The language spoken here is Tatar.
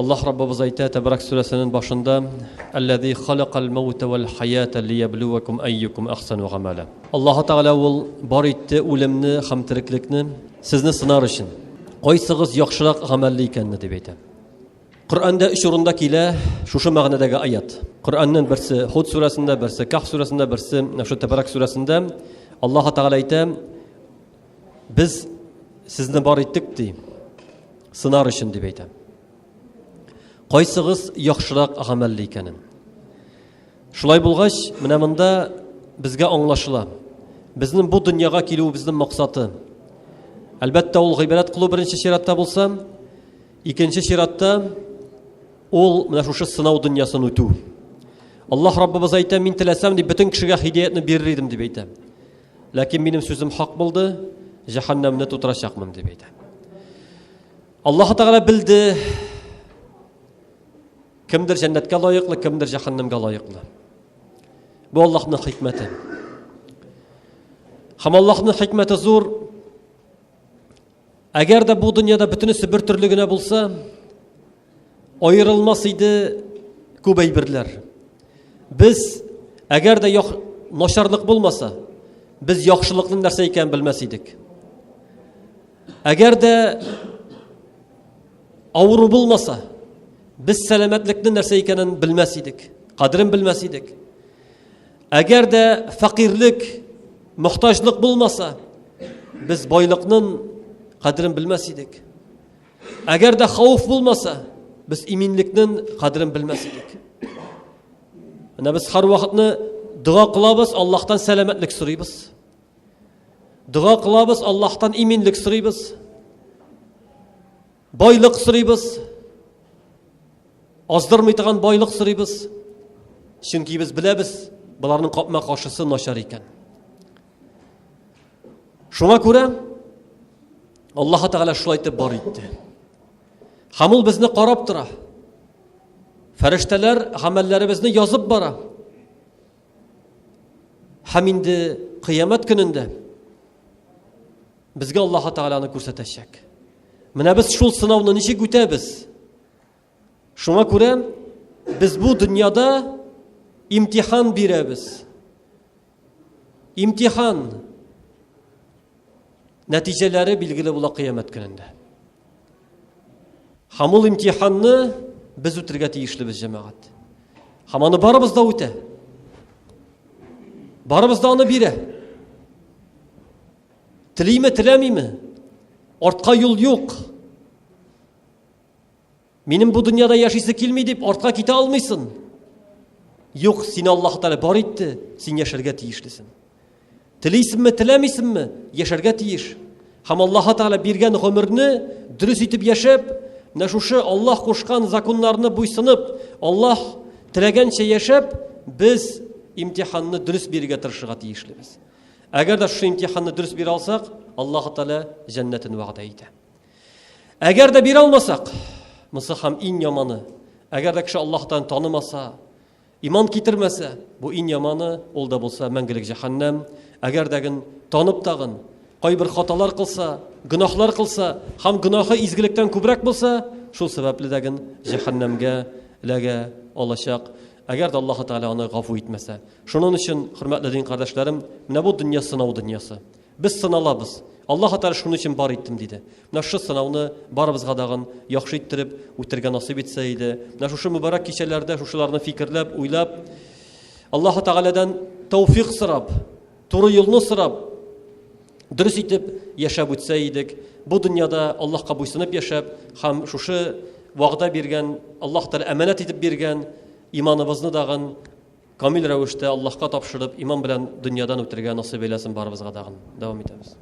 Аллаһ Раббыбыз әйтә Тәбәрәк сүрәсенең башында: "Әлләзи халакал маута вал хаята лияблувакум айюкум ахсану гамәла". Аллаһ Тәгалә ул бар итте үлемне һәм тереклекне сезне сынар өчен. Кайсыгыз яхшырак гамәлле икәнне дип әйтә. Коръәндә өч урында килә шушы мәгънәдәге аят. Коръәннең берсе Худ сүрәсендә, берсе Каһф сүрәсендә, берсе шушы Тәбәрәк сүрәсендә Аллаһ Тәгалә әйтә: Без сезне бар иттек ди, сынар өчен дип әйтә. Кайсыгыз яхшырак гамәлле икәнен. Шулай булгач, менә монда безгә аңлашыла. Безнең бу дөньяга килүебезнең максаты. Әлбәттә, ул гыйбадәт кылу беренче чиратта булса, икенче чиратта ул менә шушы сынау дөньясын үтү. Аллаһ Раббыбыз әйтә, мин теләсәм дип бөтен кешегә һидәятне бирер идем дип әйтә. Ләкин минем сүзем хак булды, җәһәннәмне тутырачакмын дип әйтә. Аллаһ Тәгалә белде, кемдер җәннәткә лаеклы, кемдер җәһәннәмгә лаеклы. Бу Аллаһның хикмәте. Һәм Аллаһның хикмәте зур. Әгәр дә бу дөньяда бөтенесе бер төрле генә булса, аерылмас иде күп әйберләр. Без әгәр дә яхш, начарлык булмаса, без яхшылыкның нәрсә икәнен белмәс идек. Әгәр дә авыру булмаса, без сәламәтлекнең нәрсә икәнен белмәс идек, кадерен белмәс идек. Әгәр дә фәкыйрьлек, мохтаҗлык булмаса, без байлыкның кадерен белмәс идек. Әгәр дә хауф булмаса, без иминлекнең кадерен белмәс идек. Менә без һәрвакытны дога кылабыз, Аллаһтан сәламәтлек сорыйбыз. Дога кылабыз, Аллаһтан иминлек сорыйбыз. Байлык сорыйбыз. Аздырмый торган байлык сорыйбыз. Чөнки без беләбез, боларның капма-каршысы начар икән. Шуңа күрә Аллаһ Тәгалә шулай итеп бар итте. Һәм ул безне карап тора. Фәрештәләр гамәлләребезне язып бара. Һәм инде кыямәт көнендә безгә Аллаһ Тәгаләне күрсәтәчәк. Менә без шул сынауны ничек үтәбез? Шуңа күрә без бу дөньяда имтихан бирәбез. Имтихан нәтиҗәләре билгеле була кыямәт көнендә. Һәм ул имтиханны без үтергә тиешлебез, җәмәгать. Һәм аны барыбыз да үтә. Барыбыз да аны бирә. Телиме, теләмиме? Артка юл юк. Минем бу дөньяда яшисе килми дип артка китә алмыйсың. Юк, сине Аллаһ Тәгалә бар итте, син яшәргә тиешлесең. Телисеңме, теләмисеңме, яшәргә тиеш. Һәм Аллаһ Тәгалә биргән гомерне дөрес итеп яшәп, менә шушы Аллаһ кушкан законнарны буйсынып, Аллаһ теләгәнчә яшәп, без имтиханны дөрес бирергә тырышырга тиешлебез. Әгәр дә шушы имтиханны дөрес бирә алсак, Аллаһ Тәгалә җәннәтен вәгъдә итә. Әгәр дә бирә алмасак, монысы һәм иң яманы. Әгәр дә кеше Аллаһтан танымаса, иман китермәсә, бу иң яманы, ул да булса мәңгелек җәһәннәм. Әгәр дә ген танып тагын кайбер хаталар кылса, гөнаһлар кылса һәм гөнаһы изгелектән күбрәк булса, шул сәбәпле дә ген җәһәннәмгә эләгә алачак. Әгәр дә Аллаһ Тәгалә аны гафу итмәсә. Шуның өчен, хөрмәтле дин кардәшләрем, менә бу дөнья сынау дөньясы. Без сыналабыз. Аллаһ Тәгалә шуның өчен бар иттем, диде. Менә шушы сынауны барыбызга дагын яхшы иттереп үтергә насыйп итсә иде. Менә шушы мөбарәк кичәләрдә шушыларны фикерләп, уйлап, Аллаһ Тәгаләдән тәүфик сорап, туры юлны сорап, дөрес итеп яшәп үтсә идек. Бу дөньяда Аллаһка буйсынып яшәп һәм шушы вәгъдә биргән, Аллаһ Тәгалә әманәт итеп биргән иманыбызны дагын Камил рәвештә Аллаһка тапшырып, иман белән дөньядан үтергә насыйп әйләсен барыбызга тагын. Дәвам итәбез.